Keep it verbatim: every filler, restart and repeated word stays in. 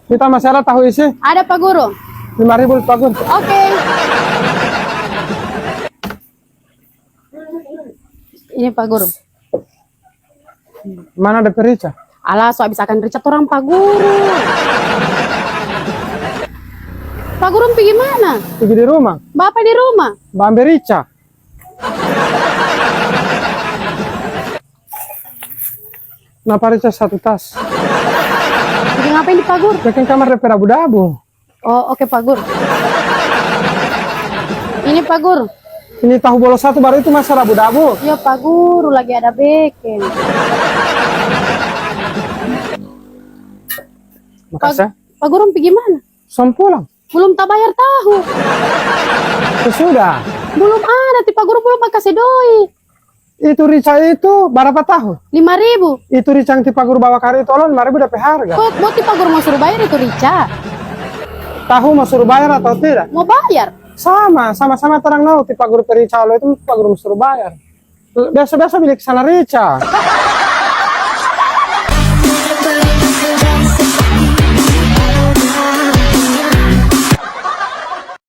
Kita masih ada tahu isi? Ada, Pak Guru. Lima ribu, Pak Guru. Oke. Ini, Pak Guru. Mana ada perica? Alah, so habis akan rica torang, Pak Guru. Pak Guru pergi mana? Pergi di rumah. Bapak di rumah. Bambe rica. Napa rica satu tas? Pergi ngapain di, Pak Guru? Bikin kamar depe dabu-dabu. Oh, oke, Pak Guru. Ini, Pak Guru. Ini tahu bolo satu baru itu masa dabu-dabu. Iya, Pak Guru, lagi ada beken. Makasih. Pak Guru pergi mana? Som pulang. Belum tak bayar tahu. Itu sudah. Belum ada, ti Pak Guru belum kasih doi. Itu rica itu berapa tahu? Lima ribu. Itu rica yang ti Pak Guru bawa kari itu, lima ribu dapat harga. Kok buat ti Pak Guru mau suruh bayar itu rica? Tahu mau suruh bayar atau tidak? Mau bayar. Sama, sama-sama terang nau ti Pak Guru perica lo itu Pak Guru mau suruh bayar. Biasa-biasa milik sana rica.